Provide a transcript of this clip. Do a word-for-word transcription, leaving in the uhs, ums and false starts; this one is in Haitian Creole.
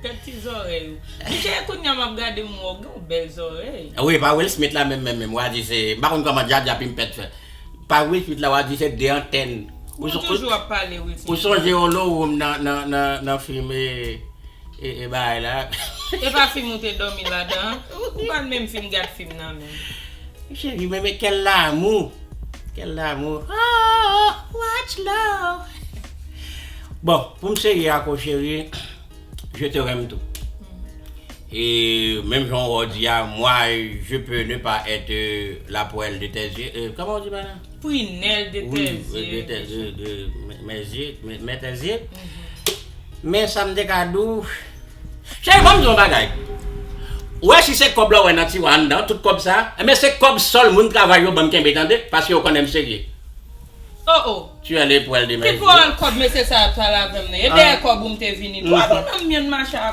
Tèt ti zòrèy ou. Monchè, kounye a m ap gade m wè w gen yon bèl zòrèy. Wi, pa Will Smith la menm menm menm. W a di se, m pa konn kòman djadja pimpèt fè. Pa Will Smith la, w a di se de antèn. Ou toujou ap pale Will Smith. Ou sonje yon lo woum nan, nan, nan, nan fim e, e, e bagay la. E pa fim ou te dòmi ladan. Ou pa menm fin gad fim nan menm. Cheri, men, men quel l'amour. Quel l'amour. Oh, watch love. Bon, pou m serye ak ou, cheri, je te renmen tou. E menm jan w di a, moi, je peux ne pas être la poêle de tes yeux. Euh, comment on dit maintenant? Prunelle de tes Oui, de, yeux. de, de, de mes, mes yeux, mes, mes tes yeux. Men sa m te ka di w. Cheri, ban m di yon bagay. Ou wè si se kòb la w wè nan tiwa anndan, tout kòb sa, men se kòb sòl moun travay yo ban m kenbe tande, paske yo konnen m serye. Oh oh. Tu es le poêle de mes Ki yeux. Pwal kòb mesye sa ap pale avè m nan? E dèyè kòb ou m te vini. Twa Mhm. fanm nan m yonn mache a